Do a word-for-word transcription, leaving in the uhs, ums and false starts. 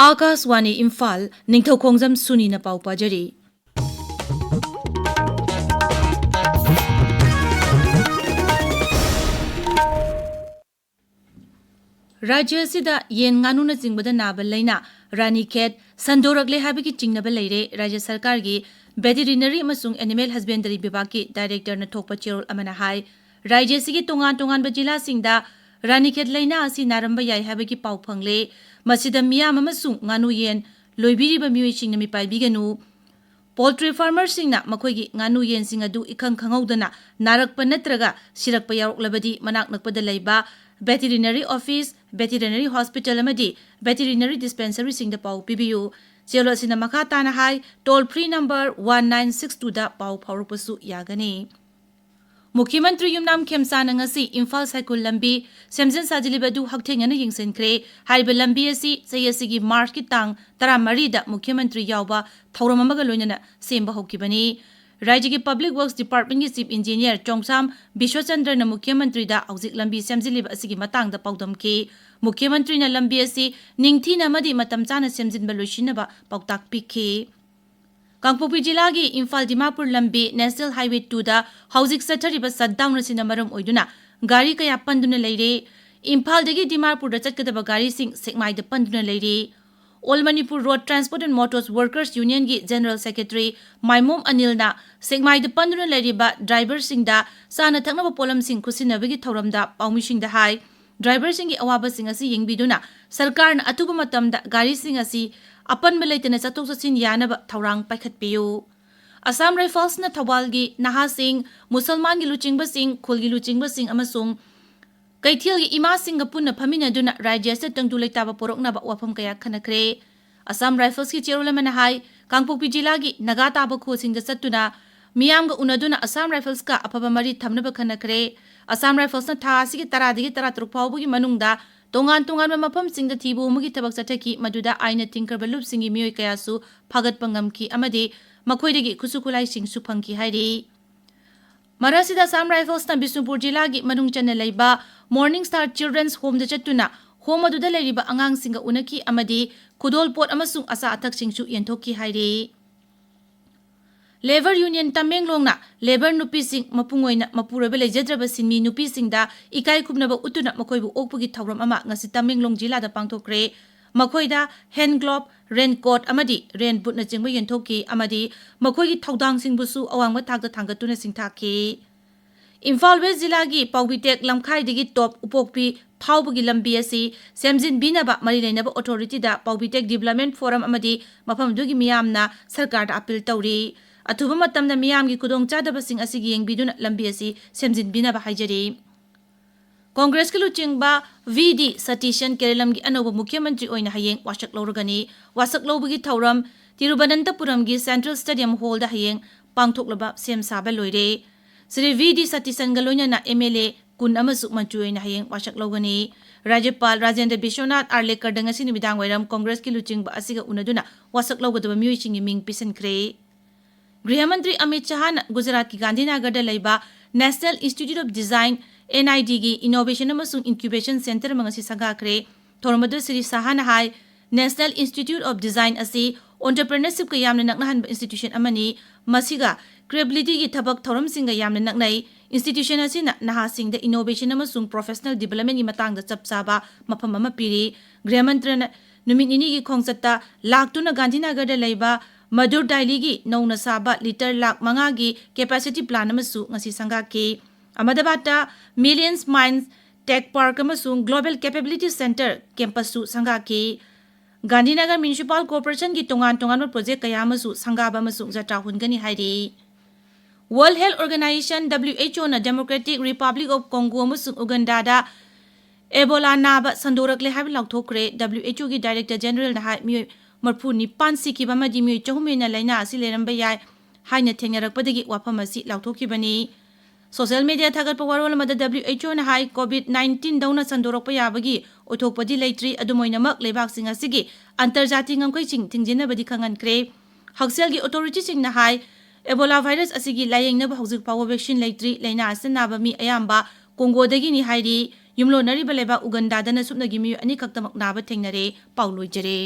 ꯑꯥꯀꯥꯁꯋꯥꯅꯤ ꯏꯝꯐꯥꯜ, ꯅꯤꯡꯊꯧꯈꯣꯡꯖꯝ ꯁꯨꯅꯤꯅ ꯄꯥꯎ ꯄꯥꯖꯔꯤ꯫ ꯔꯥꯖ꯭ꯌ ꯑꯁꯤꯗ ꯌꯦꯟ ꯉꯥꯅꯨꯅꯆꯤꯡꯕꯗ ꯅꯥꯕ ꯂꯥꯏꯅꯥ ꯔꯥꯅꯤꯈꯦꯠ ꯁꯟꯗꯣꯔꯛꯂꯦ ꯍꯥꯏꯕꯒꯤ ꯆꯤꯡꯅꯕ ꯂꯩꯔꯦ꯫ ꯔꯥꯖ꯭ꯌ ꯁꯔꯀꯥꯔꯒꯤ ꯚꯦꯇꯤꯔꯤꯅꯔꯤ ꯑꯃꯁꯨꯡ ꯑꯦꯅꯤꯃꯦꯜ ꯍꯁꯕꯦꯟꯗꯔꯤ ꯕꯤꯚꯥꯒꯀꯤ ꯗꯥꯏꯔꯦꯛꯇꯔꯅ ꯊꯣꯛꯄ ꯆꯦꯔꯣꯜ ꯑꯃꯅ ꯍꯥꯏ, ꯔꯥꯖ꯭ꯌ ꯑꯁꯤꯒꯤ ꯇꯣꯉꯥꯟ ꯇꯣꯉꯥꯟꯕ ꯖꯤꯂꯥꯁꯤꯡꯗ ꯔꯥꯅꯤꯈꯦꯠ ꯂꯥꯏꯅꯥ ꯑꯁꯤ ꯅꯥꯔꯝꯕ ꯌꯥꯏ ꯍꯥꯏꯕꯒꯤ ꯄꯥꯎ ꯐꯪꯂꯦ꯫ ꯃꯁꯤꯗ ꯃꯤꯌꯥꯝ ꯑꯃꯁꯨꯡ ꯉꯥꯅꯨ ꯌꯦꯟ ꯂꯣꯏꯕꯤꯔꯤꯕ ꯃꯤꯑꯣꯏꯁꯤꯡꯅ ꯃꯤꯄꯥꯏꯕꯤꯒꯅꯨ꯫ ꯄꯣꯜꯇ꯭ꯔꯤ ꯐꯥꯔꯃꯔꯁꯤꯡꯅ ꯃꯈꯣꯏꯒꯤ ꯉꯥꯅꯨ ꯌꯦꯟꯁꯤꯡ ꯑꯗꯨ ꯏꯈꯪ ꯈꯪꯍꯧꯗꯅ ꯅꯥꯔꯛꯄ ꯅꯠꯇ꯭ꯔꯒ ꯁꯤꯔꯛꯄ ꯌꯥꯎꯔꯛꯂꯕꯗꯤ ꯃꯅꯥꯛ ꯅꯛꯄꯗ ꯂꯩꯕ ꯚꯦꯇꯤꯔꯤꯅꯔꯤ ꯑꯣꯐꯤꯁ, ꯚꯦꯇꯤꯔꯤꯅꯔꯤ ꯍꯣꯁꯄꯤꯇꯥꯜ ꯑꯃꯗꯤ ꯚꯦꯇꯤꯔꯤꯅꯔꯤ ꯗꯤꯁꯄꯦꯟꯁꯔꯤꯁꯤꯡꯗ ꯄꯥꯎ ꯄꯤꯕꯤꯌꯨ꯫ ꯆꯦꯔꯣꯜ ꯑꯁꯤꯅ ꯃꯈꯥ ꯇꯥꯅ ꯍꯥꯏ, toll free number one nine six ꯇꯨꯗ ꯄꯥꯎ ꯐꯥꯎꯔꯛꯄꯁꯨ ꯌꯥꯒꯅꯤ꯫ ꯃꯨꯈ꯭ꯌ ꯃꯟꯇ꯭ꯔꯤ ꯌꯨꯝꯅꯥꯝ ꯈꯦꯝꯆꯥꯅ ꯉꯁꯤ ꯏꯝꯐꯥꯜ ꯁꯥꯏꯀꯨꯜ ꯂꯝꯕꯤ ꯁꯦꯝꯖꯤꯟ ꯁꯥꯖꯤꯜꯂꯤꯕ ꯑꯗꯨ ꯍꯛꯊꯦꯡꯅꯅ ꯌꯦꯡꯁꯤꯟꯈ꯭ꯔꯦ꯫ ꯍꯥꯏꯔꯤꯕ ꯂꯝꯕꯤ ꯑꯁꯤ ꯆꯍꯤ ꯑꯁꯤꯒꯤ ꯃꯥꯔꯆꯀꯤ ꯇꯥꯡ ꯇꯔꯥꯃꯔꯤꯗ ꯃꯨꯈ꯭ꯌ ꯃꯟꯇ꯭ꯔꯤ ꯌꯥꯎꯕ ꯊꯧꯔꯝ ꯑꯃꯒ ꯂꯣꯏꯅꯅ ꯁꯦꯝꯕ ꯍꯧꯈꯤꯕꯅꯤ꯫ ꯔꯥꯖ꯭ꯌꯒꯤ ꯄꯕ꯭ꯂꯤꯛ ꯋꯔꯛꯁ ꯗꯤꯄꯥꯔꯠꯃꯦꯟꯒꯤ ꯆꯤꯐ ꯏꯟꯖꯤꯅꯤꯌꯔ ꯆꯣꯡꯁꯥꯝ ꯕꯤꯁ꯭ꯋꯆꯟꯗ꯭ꯔꯅ ꯃꯨꯈ꯭ꯌ ꯃꯟꯇ꯭ꯔꯤꯗ ꯍꯧꯖꯤꯛ ꯂꯝꯕꯤ ꯁꯦꯝꯖꯤꯜꯂꯤꯕ ꯑꯁꯤꯒꯤ ꯃꯇꯥꯡꯗ ꯄꯥꯎꯗꯝꯈꯤ꯫ ꯃꯨꯈ꯭ꯌ ꯃꯟꯇ꯭ꯔꯤꯅ ꯂꯝꯕꯤ ꯑꯁꯤ ꯅꯤꯡꯊꯤꯅ ꯑꯃꯗꯤ ꯃꯇꯝ ꯆꯥꯅ ꯁꯦꯝꯖꯤꯟꯕ ꯂꯣꯏꯁꯤꯟꯅꯕ ꯄꯥꯎꯇꯥꯛ ꯄꯤꯈꯤ꯫ ꯀꯥꯡꯄꯣꯛꯄꯤ ꯖꯤꯂꯥꯒꯤ ꯏꯝꯐꯥꯜ ꯗꯤꯃꯥꯄꯨꯔ ꯂꯝꯕꯤ ꯅꯦꯁꯅꯦꯜ ꯍꯥꯏꯋꯦ ꯇꯨꯗ ꯍꯧꯖꯤꯛ ꯆꯠꯊꯔꯤꯕ ꯁꯠꯗꯥꯎꯟ ꯑꯁꯤꯅ ꯃꯔꯝ ꯑꯣꯏꯗꯨꯅ ꯒꯥꯔꯤ ꯀꯌꯥ ꯄꯟꯗꯨꯅ ꯂꯩꯔꯦ꯫ ꯏꯝꯐꯥꯜꯗꯒꯤ ꯗꯤꯃꯥꯄꯨꯔꯗ ꯆꯠꯀꯗꯕ ꯒꯥꯔꯤꯁꯤꯡ ꯁꯦꯛꯃꯥꯏꯗ ꯄꯟꯗꯨꯅ ꯂꯩꯔꯦ꯫ All Manipur road transport and motors workers ꯌꯨꯅꯤꯌꯟꯒꯤ ꯖꯦꯅꯔꯦꯜ ꯁꯦꯀ꯭ꯔꯦꯇꯔꯤ ꯃꯥꯏꯃꯣꯝ ꯑꯅꯤꯜꯅ ꯁꯦꯛꯃꯥꯏꯗ ꯄꯟꯗꯨꯅ ꯂꯩꯔꯤꯕ ꯗ꯭ꯔꯥꯏꯚꯔꯁꯤꯡꯗ ꯆꯥꯅ ꯊꯛꯅꯕ ꯄꯣꯠꯂꯝꯁꯤꯡ ꯈꯨꯠꯁꯤꯟꯅꯕꯒꯤ ꯊꯧꯔꯝꯗ ꯄꯥꯎꯃꯤꯁꯤꯡꯗ ꯍꯥꯏ, ꯗ꯭ꯔꯥꯏꯚꯔꯁꯤꯡꯒꯤ ꯑꯋꯥꯕꯁꯤꯡ ꯑꯁꯤ ꯌꯦꯡꯕꯤꯗꯨꯅ ꯁꯔꯀꯥꯔꯅ ꯑꯊꯨꯕ ꯃꯇꯝꯗ ꯒꯥꯔꯤꯁꯤꯡ ꯑꯁꯤ ꯑꯄꯟꯕ ꯂꯩꯇꯅ ꯆꯠꯊꯣꯛ ꯆꯠꯁꯤꯟ ꯌꯥꯅꯕ ꯊꯧꯔꯥꯡ ꯄꯥꯏꯈꯠꯄꯤꯌꯨ꯫ ꯑꯁꯥꯝ ꯔꯥꯏꯐꯜꯁꯅ ꯊꯧꯕꯥꯜꯒꯤ ꯅꯍꯥꯁꯤꯡ, ꯃꯨꯁꯜꯃꯥꯟꯒꯤ ꯂꯨꯆꯤꯡꯕꯁꯤꯡ, ꯈꯨꯜꯒꯤ ꯂꯨꯆꯤꯡꯕꯁꯤꯡ ꯑꯃꯁꯨꯡ ꯀꯩꯊꯦꯜꯒꯤ ꯏꯃꯥꯁꯤꯡꯒ ꯄꯨꯟꯅ ꯐꯝꯃꯤꯟꯅꯗꯨꯅ ꯔꯥꯖ꯭ꯌ ꯑꯁꯤꯗ ꯇꯪꯗꯨ ꯂꯩꯇꯥꯕ ꯄꯣꯔꯛꯅꯕ ꯋꯥꯐꯝ ꯀꯌꯥ ꯈꯟꯅꯈ꯭ꯔꯦ꯫ ꯑꯁꯥꯝ ꯔꯥꯏꯐꯜꯁꯀꯤ ꯆꯦꯔꯣꯜ ꯑꯃꯅ ꯍꯥꯏ, ꯀꯥꯡꯄꯣꯛꯄꯤ ꯖꯤꯂꯥꯒꯤ ꯅꯥꯒꯥ ꯇꯥꯕ ꯈꯨꯜꯁꯤꯡꯗ ꯆꯠꯇꯨꯅ ꯃꯤꯌꯥꯝꯒ ꯎꯅꯗꯨꯅ ꯑꯁꯥꯝ ꯔꯥꯏꯐꯜꯁꯀ ꯑꯐꯕ ꯃꯔꯤ ꯊꯝꯅꯕ ꯈꯟꯅꯈ꯭ꯔꯦ꯫ ꯑꯁꯥꯝ ꯔꯥꯏꯐꯜꯁꯅ ꯊꯥ ꯑꯁꯤꯒꯤ ꯇꯔꯥꯗꯒꯤ ꯇꯔꯥꯇꯔꯨꯛ ꯐꯥꯎꯕꯒꯤ ꯃꯅꯨꯡꯗ ꯇꯣꯉꯥꯟ ꯇꯣꯉꯥꯟꯕ ꯃꯐꯝꯁꯤꯡꯗ ꯊꯤꯕ ꯍꯨꯝꯕꯒꯤ ꯊꯕꯛ ꯆꯠꯊꯈꯤ, ꯃꯗꯨꯗ ꯑꯥꯏꯟꯅ ꯊꯤꯡꯈ꯭ꯔꯕ ꯂꯨꯞꯁꯤꯡꯒꯤ ꯃꯤꯑꯣꯏ ꯀꯌꯥꯁꯨ ꯐꯥꯒꯠꯄ ꯉꯝꯈꯤ ꯑꯃꯗꯤ ꯃꯈꯣꯏꯗꯒꯤ ꯈꯨꯠꯁꯨ ꯈꯨꯠꯂꯥꯏꯁꯤꯡꯁꯨ ꯐꯪꯈꯤ ꯍꯥꯏꯔꯤ꯫ ꯃꯔꯛꯁꯤꯗ ꯑꯁꯥꯝ ꯔꯥꯏꯐꯜꯁꯅ ꯕꯤꯁꯅꯨꯄꯨꯔ ꯖꯤꯂꯥꯒꯤ ꯃꯅꯨꯡ ꯆꯟꯅ ꯂꯩꯕ ꯃꯣꯔꯅꯤꯡ ꯁ꯭ꯇꯥꯔ ꯆꯤꯜꯗ꯭ꯔꯦꯟꯁ ꯍꯣꯝꯗ ꯆꯠꯇꯨꯅ ꯍꯣꯝ ꯑꯗꯨꯗ ꯂꯩꯔꯤꯕ ꯑꯉꯥꯡꯁꯤꯡꯒ ꯎꯅꯈꯤ ꯑꯃꯗꯤ ꯈꯨꯗꯣꯜꯄꯣꯠ ꯑꯃꯁꯨꯡ ꯑꯆꯥ ꯑꯊꯛꯁꯤꯡꯁꯨ ꯌꯦꯟꯊꯣꯛꯈꯤ ꯍꯥꯏꯔꯤ꯫ ꯂꯦꯕꯔ ꯌꯨꯅꯤꯌꯟ ꯇꯃꯦꯡꯂꯣꯡꯅ ꯂꯦꯕꯔ ꯅꯨꯄꯤꯁꯤꯡ, ꯃꯄꯨꯡ ꯑꯣꯏꯅ ꯃꯄꯨꯔꯣꯏꯕ ꯂꯩꯖꯗ꯭ꯔꯕ ꯁꯤꯟꯃꯤ ꯅꯨꯄꯤꯁꯤꯡꯗ ꯏꯀꯥꯏ ꯈꯨꯝꯅꯕ ꯎꯠꯇꯨꯅ ꯃꯈꯣꯏꯕꯨ ꯑꯣꯛꯄꯒꯤ ꯊꯧꯔꯝ ꯑꯃ ꯉꯁꯤ ꯇꯃꯦꯡꯂꯣꯡ ꯖꯤꯂꯥꯗ ꯄꯥꯡꯊꯣꯛꯈ꯭ꯔꯦ꯫ ꯃꯈꯣꯏꯗ ꯍꯦꯟ ꯒ꯭ꯂꯣꯕ, ꯔꯦꯟ ꯀꯣꯠ ꯑꯃꯗꯤ ꯔꯦꯟ ꯕꯨꯠꯅꯆꯤꯡꯕ ꯌꯦꯟꯊꯣꯛꯈꯤ ꯑꯃꯗꯤ ꯃꯈꯣꯏꯒꯤ ꯊꯧꯗꯥꯡꯁꯤꯡꯕꯨꯁꯨ ꯑꯋꯥꯡꯕ ꯊꯥꯛꯇ ꯊꯥꯡꯒꯠꯇꯨꯅ ꯁꯤꯡꯊꯥꯈꯤ꯫ ꯏꯝꯐꯥꯜ ꯋꯦꯁ ꯖꯤꯂꯥꯒꯤ ꯄꯥꯎꯕꯤꯇꯦꯛ ꯂꯝꯈꯥꯏꯗꯒꯤ ꯇꯣꯞ ꯎꯄꯣꯛꯄꯤ ꯐꯥꯎꯕꯒꯤ ꯂꯝꯕꯤ ꯑꯁꯤ ꯁꯦꯝꯖꯤꯟꯕꯤꯅꯕ ꯃꯔꯤ ꯂꯩꯅꯕ ꯑꯣꯊꯣꯔꯤꯇꯤꯗ ꯄꯥꯎꯕꯤꯇꯦꯛ ꯗꯤꯕꯂꯞꯃꯦꯟ ꯐꯣꯔꯝ ꯑꯃꯗꯤ ꯃꯐꯝ ꯑꯗꯨꯒꯤ ꯃꯤꯌꯥꯝꯅ ꯁꯔꯀꯥꯔꯗ ꯑꯄꯤꯜ ꯇꯧꯔꯤ꯫ ꯑꯊꯨꯕ ꯃꯇꯝꯗ ꯃꯤꯌꯥꯝꯒꯤ ꯈꯨꯗꯣꯡꯆꯥꯗꯕꯁꯤꯡ ꯑꯁꯤꯒꯤ ꯌꯦꯡꯕꯤꯗꯨꯅ ꯂꯝꯕꯤ ꯑꯁꯤ ꯁꯦꯝꯖꯤꯟꯕꯤꯅꯕ ꯍꯥꯏꯖꯔꯤ꯫ ꯀꯣꯡꯒ꯭ꯔꯦꯁꯀꯤ ꯂꯨꯆꯤꯡꯕ ꯚꯤ ꯗꯤ ꯁꯇꯤꯁꯟ ꯀꯦꯔꯂꯝꯒꯤ ꯑꯅꯧꯕ ꯃꯨꯈ꯭ꯌ ꯃꯟꯇ꯭ꯔꯤ ꯑꯣꯏꯅ ꯍꯌꯦꯡ ꯋꯥꯁꯛ ꯂꯧꯔꯒꯅꯤ꯫ ꯋꯥꯁꯛ ꯂꯧꯕꯒꯤ ꯊꯧꯔꯝ ꯇꯤꯔꯨꯕꯅꯟꯇꯄꯨꯔꯝꯒꯤ ꯁꯦꯟꯇ꯭ꯔꯦꯜ ꯁ꯭ꯇꯦꯗꯤꯌꯝ ꯍꯣꯜꯗ ꯍꯌꯦꯡ ꯄꯥꯡꯊꯣꯛꯂꯕ ꯁꯦꯝ ꯁꯥꯕ ꯂꯣꯏꯔꯦ꯫ ꯁ꯭ꯔꯤ ꯚꯤ ꯗꯤ ꯁꯇꯤꯁꯟꯒ ꯂꯣꯏꯅꯅ ꯑꯦꯝ ꯑꯦꯜ ꯑꯦ ꯀꯨꯟ ꯑꯃꯁꯨ ꯃꯟꯇ꯭ꯔꯤ ꯑꯣꯏꯅ ꯍꯌꯦꯡ ꯋꯥꯁꯛ ꯂꯧꯒꯅꯤ꯫ ꯔꯥꯖ꯭ꯌꯄꯥꯜ ꯔꯥꯖꯦꯟꯗ꯭ꯔ ꯕꯤꯁ꯭ꯋꯅꯥꯊ ꯑꯥꯔꯂꯦꯀꯔꯗ ꯉꯁꯤ ꯅꯨꯃꯤꯗꯥꯡ ꯋꯥꯏꯔꯝ ꯀꯣꯡꯒ꯭ꯔꯦꯁꯀꯤ ꯂꯨꯆꯤꯡꯕ ꯑꯁꯤꯒ ꯎꯅꯗꯨꯅ ꯋꯥꯁꯛ ꯂꯧꯒꯗꯕ ꯃꯤꯑꯣꯏꯁꯤꯡꯒꯤ ꯃꯤꯡ ꯄꯤꯁꯤꯟꯈ꯭ꯔꯦ꯫ ꯒ꯭ꯔꯤꯍ ꯃꯟꯇ꯭ꯔꯤ ꯑꯃꯤꯠ ꯁꯍꯥꯅ ꯒꯨꯖꯔꯥꯠꯀꯤ ꯒꯥꯟꯙꯤꯅꯒꯔꯗ ꯂꯩꯕ National Institute of Design, N I D ꯒꯤ Innovation ꯑꯃꯁꯨꯡ Incubation Centre ꯑꯃ ꯉꯁꯤ ꯁꯪꯒꯥꯈ꯭ꯔꯦ꯫ ꯊꯧꯔꯝ ꯑꯗꯨꯗ ꯁ꯭ꯔꯤ ꯁꯍꯥꯅ ꯍꯥꯏ, National Institute of Design ꯑꯁꯤ entrepreneurshipꯀ ꯌꯥꯝꯅ ꯅꯛꯅꯍꯟꯕ institution ꯑꯃꯅꯤ꯫ ꯃꯁꯤꯒ creativity ꯒꯤ ꯊꯕꯛ ꯊꯧꯔꯝꯁꯤꯡꯒ ꯌꯥꯝꯅ ꯅꯛꯅꯩ꯫ Institution ꯑꯁꯤꯅ ꯅꯍꯥꯁꯤꯡꯗ innovation ꯑꯃꯁꯨꯡ professional development ꯀꯤ ꯃꯇꯥꯡꯗ ꯆꯞ ꯆꯥꯕ ꯃꯐꯝ ꯑꯃ ꯄꯤꯔꯤ꯫ ꯒ꯭ꯔꯤꯍ ꯃꯟꯇ꯭ꯔꯤꯅ ꯅꯨꯃꯤꯠ ꯅꯤꯅꯤꯒꯤ ꯈꯣꯡꯆꯠꯇ ꯂꯥꯛꯇꯨꯅ ꯒꯥꯟꯙꯤꯅꯒꯔꯗ ꯂꯩꯕ ꯃꯗꯨꯔ ꯗꯥꯏꯂꯤꯒꯤ ꯅꯧꯅ ꯁꯥꯕ litre ꯂꯥꯈ ꯃꯉꯥꯒꯤ capacity plant ꯑꯃꯁꯨ ꯉꯁꯤ ꯁꯪꯒꯥꯈꯤ꯫ ꯑꯍꯃꯗꯥꯕꯥꯗꯇ Millions Minds Tech Park ꯑꯃꯁꯨꯡ Global Capability Centre campus ꯁꯨ ꯁꯪꯒꯥꯈꯤ꯫ ꯒꯥꯟꯙꯤꯅꯒꯔ Municipal Corporation ꯒꯤ ꯇꯣꯉꯥꯟ ꯇꯣꯉꯥꯟꯕ project ꯀꯌꯥ ꯑꯃꯁꯨ ꯁꯪꯒꯥꯕ ꯑꯃꯁꯨꯡ ꯖꯇ꯭ꯔꯥ ꯍꯨꯟꯒꯅꯤ ꯍꯥꯏꯔꯤ꯫ World Health Organization, W H O ꯅ Democratic Republic of Congo ꯑꯃꯁꯨꯡ ꯎꯒꯟꯗꯥꯗ ꯑꯦꯕꯣꯂꯥ ꯅꯥꯕ ꯁꯟꯗꯣꯔꯛꯂꯦ ꯍꯥꯏꯕ ꯂꯥꯎꯊꯣꯛꯈ꯭ꯔꯦ꯫ W H O ꯒꯤ Director General ꯅ ꯍꯥꯏ, ꯃꯤꯑꯣꯏ ꯃꯔꯤꯐꯨ ꯅꯤꯄꯥꯟ ꯁꯤꯈꯤꯕ ꯑꯃꯗꯤ ꯃꯤꯑꯣꯏ ꯆꯍꯨꯝ ꯍꯦꯟꯅ ꯂꯥꯏꯅꯥ ꯑꯁꯤ ꯂꯩꯔꯝꯕ ꯌꯥꯏ ꯍꯥꯏꯅ ꯊꯦꯡꯅꯔꯛꯄꯗꯒꯤ ꯋꯥꯐꯝ ꯑꯁꯤ ꯂꯥꯎꯊꯣꯛꯈꯤꯕꯅꯤ꯫ Social media ꯊꯥꯒꯠꯄ ꯋꯥꯔꯣꯜ ꯑꯃꯗ W H O ꯅ ꯍꯥꯏ, COVID nineteen ꯗꯧꯅ ꯁꯟꯗꯣꯔꯛꯄ ꯌꯥꯕꯒꯤ ꯑꯣꯏꯊꯣꯛꯄꯗꯤ ꯂꯩꯇ꯭ꯔꯤ, ꯑꯗꯨꯝ ꯑꯣꯏꯅꯃꯛ ꯂꯩꯕꯥꯛꯁꯤꯡ ꯑꯁꯤꯒꯤ ꯑꯟꯇꯔꯖꯥꯇꯤ ꯉꯝꯈꯩꯁꯤꯡ ꯊꯤꯡꯖꯤꯟꯅꯕꯗꯤ ꯈꯪꯍꯟꯈ꯭ꯔꯦ꯫ ꯍꯛꯁꯦꯜꯒꯤ authority ꯁꯤꯡꯅ ꯍꯥꯏ, ꯑꯦꯕꯣꯂꯥ virus ꯑꯁꯤꯒꯤ ꯂꯥꯌꯦꯡꯅꯕ ꯍꯧꯖꯤꯛ ꯐꯥꯎꯕ vaccine ꯂꯩꯇ꯭ꯔꯤ꯫ ꯂꯥꯏꯅꯥ ꯑꯁꯤꯅ ꯅꯥꯕ ꯃꯤ ꯑꯌꯥꯝꯕ ꯀꯣꯡꯒꯣꯗꯒꯤꯅꯤ ꯍꯥꯏꯔꯤ꯫ ꯌꯨꯝꯂꯣꯟꯅꯔꯤꯕ ꯂꯩꯕꯥꯛ ꯎꯒꯟꯗꯥꯗꯅ ꯁꯨꯞꯅꯒꯤ ꯃꯤꯑꯣꯏ ꯑꯅꯤꯈꯛꯇꯃꯛ ꯅꯥꯕ ꯊꯦꯡꯅꯔꯦ꯫ ꯄꯥꯎ ꯂꯣꯏꯖꯔꯦ꯫